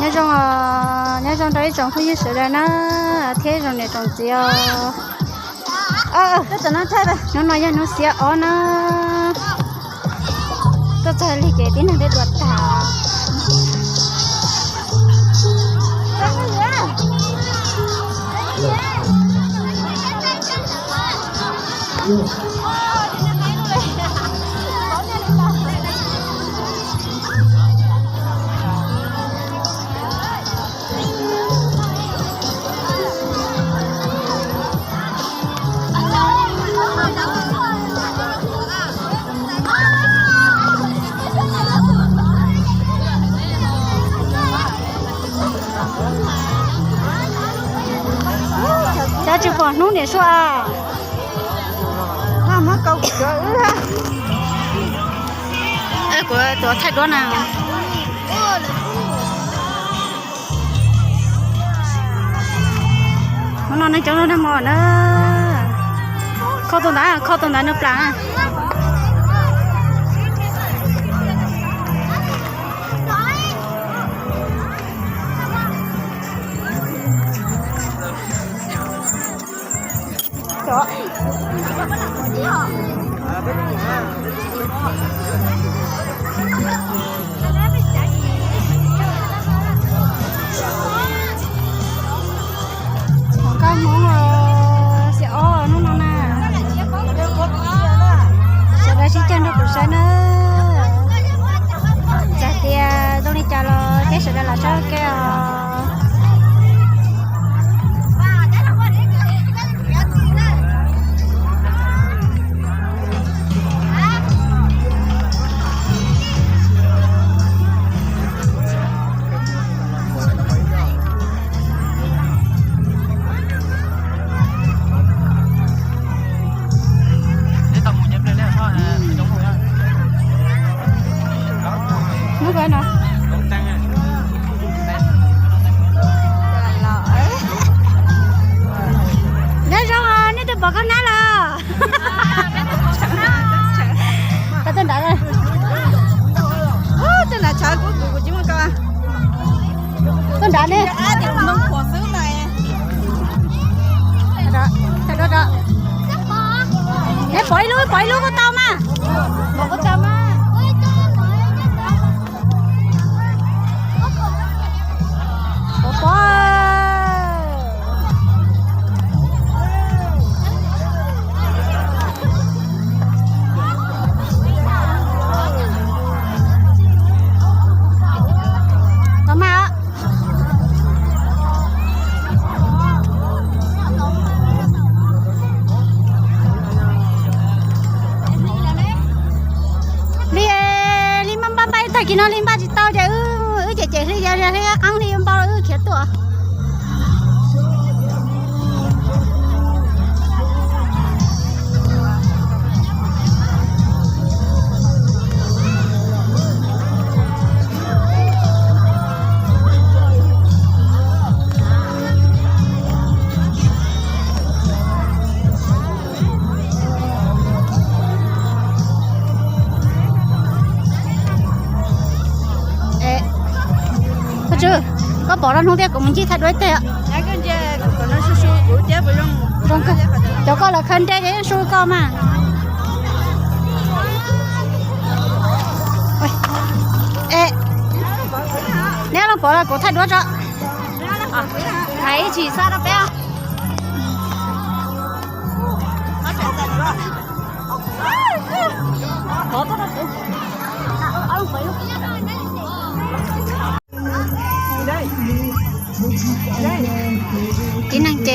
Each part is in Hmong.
Nyob zoo, nyob zoo rau ib tsoom phooj ywg sawv daws na, thiab zoo niam tsoom txiv os. Hnub no yog hnub xiab ob na. Tuaj txog lig ces tib neeg tej dua tag. Cov tsis pom hnub niam sua. Kuv tuav thaij duab na. Hnub no neeg coob nag hmo na. Kho tus ntawd, kho tus ntawd nws plam. Nkauj Hmoob xiab ob hnub no na. Sawv daws sib caug nrog kuv saib na. Txawm tias zoo li cas los peb sawv daws los saib ua ke os. Hnub kawg no. Nyob zoo, nej twb pom koj nab los? Koj tuaj nrad, tuaj nrad, tshav kub kuv kuv tsis muaj koj. Tuaj nrad ne. Neb pom ib lub, pom ib lub kuj tau mas. Pom, pom. Tau mas. Li, li npaj npaj npaj tag kis no li npaj tsis tau ces wb, wb cem cem hli, yog hli qeeb hli npau wb khiav tuaj. Koj tsw, koj pom rau hnub thiab kuv mus ncig thaij duab ib teg. Cov koj lawv khaws nte ces yeej su koj mas. Neb los pom los kuv thaij duab tso. Hais ib chim xa rau peb. Tib neeg ces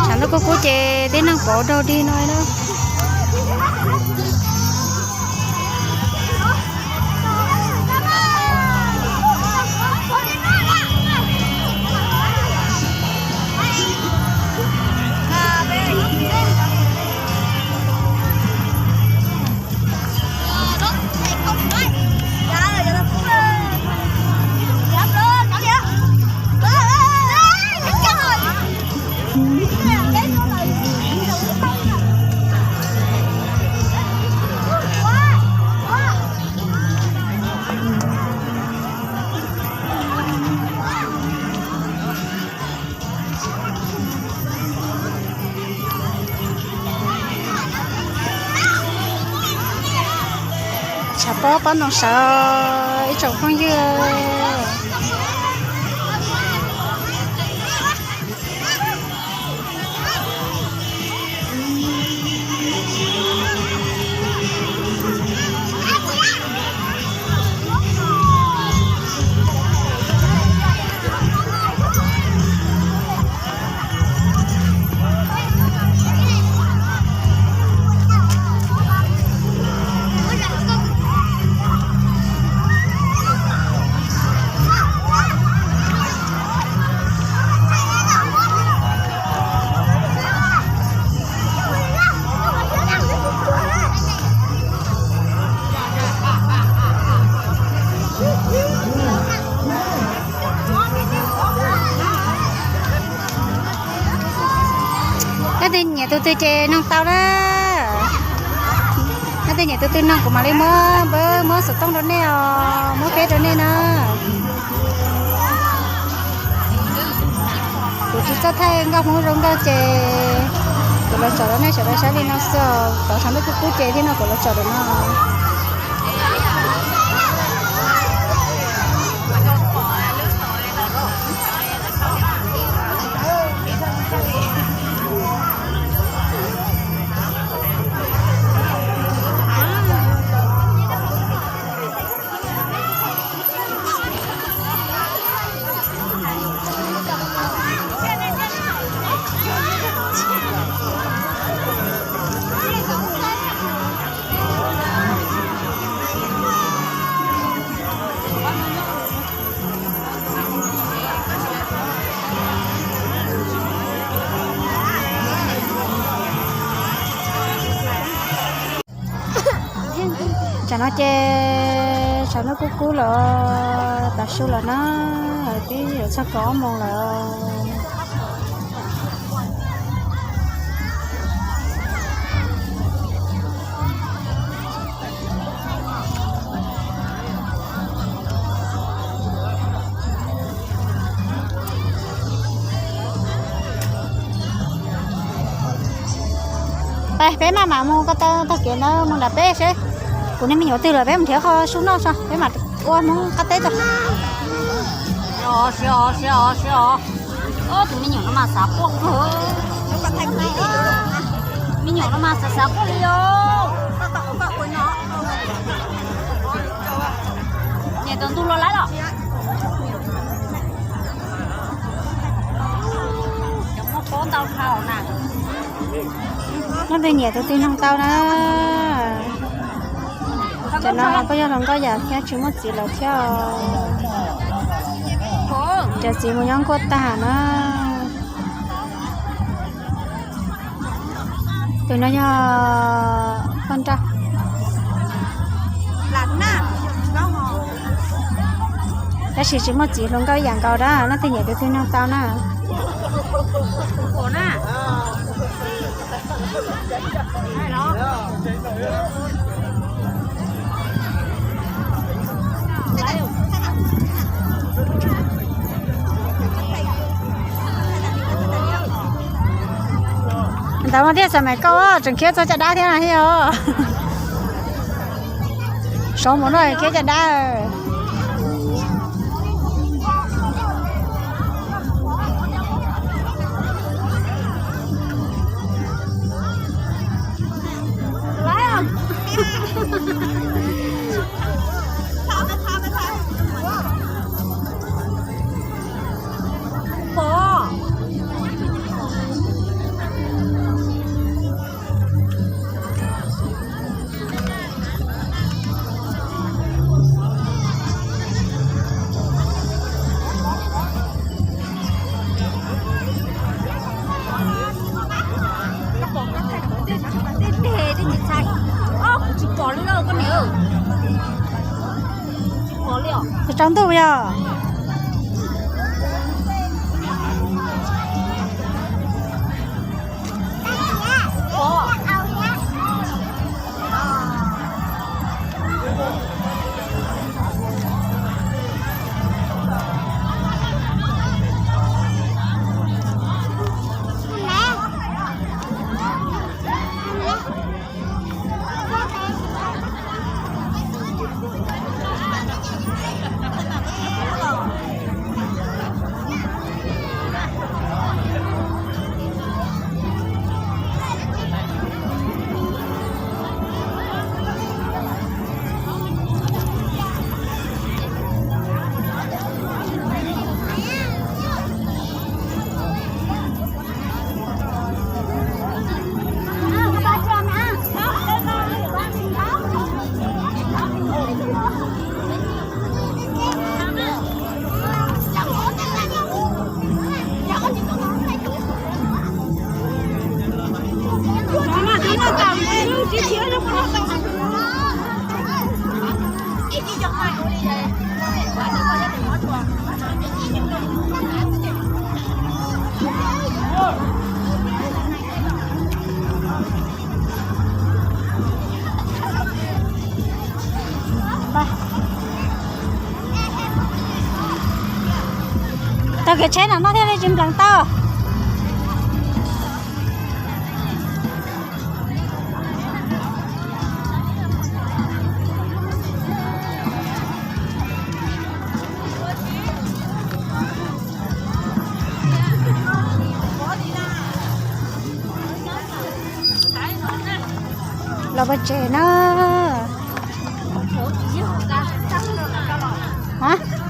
tshav ntuj kub kub ces tib neeg pauv daug dig no na. Pob ntoo sawv, ib tsoom phooj ywg. Leej twg nyiam tus twg ces noog tau na. Leej twg nyiam tus twg noog kuv mam li muab, muab xov tooj rau nej os, muab peb rau nej na. Kuv tsis txawj thaij nkauj Hmoob zoo nkauj ces kuv los tsom rau nej sawv daws saib li no xwb os. Tov tshav ntuj kub kub ces thiaj no kuv los tsom rau no. Tsam no ces tshav ntuj kub kub lawm, tav su lawm na, twb yuav txog kaum ob moos lawm. Peb maj mam mus ko taw tag kev ntawd mus nram peb seb puas muaj me nyuam twg lawm peb mus nrhiav qho su noj tso peb mam ua Hmoob qab teb tso. Tus me nyuam no mas xav quaj kawg. Me nyuam no mas xav xav quaj li os. Niam tus ntug los lawm los. Cov muaj pob ntau dhau na. Leej twg nyiam tus twg noog tau na. Cov no koj yog hluas nkauj yam thiab tsis muaj txiv lawm thiab. Cov txiv mus nyob nkuaj tag na. Tus no yog poj nrauj. Tab sis tsis muaj txiv hluas nkauj yam nkaus dab, leej twg nyiam tus twg noog tau na. Ntawd mas thiaj xam mais kauj tseem khiav txog caj dab thiab na thiab os. Saud mus no khiav caj dab. Kuv tsis pom li lauj koj niam. Tsaus ntuj yog. Taug kev tsheb no no thiaj li tsis nplees tau. Los pov tseg na.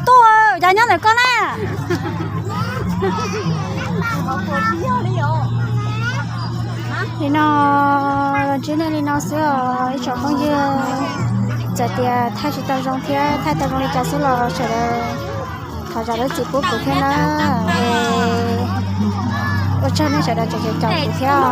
Tuaj, cas nyob ntawm koj na? Li no, los ntsib nej li no xwb os ib tsoom phooj ywg. Txawm tias thaij tsis tau zoo thiab thaij tau zoo li cas xwb los sawv daws thov zam lub txim pub kuv thiab na. Ua tsaug nej sawv daws tseem caum kuv thiab.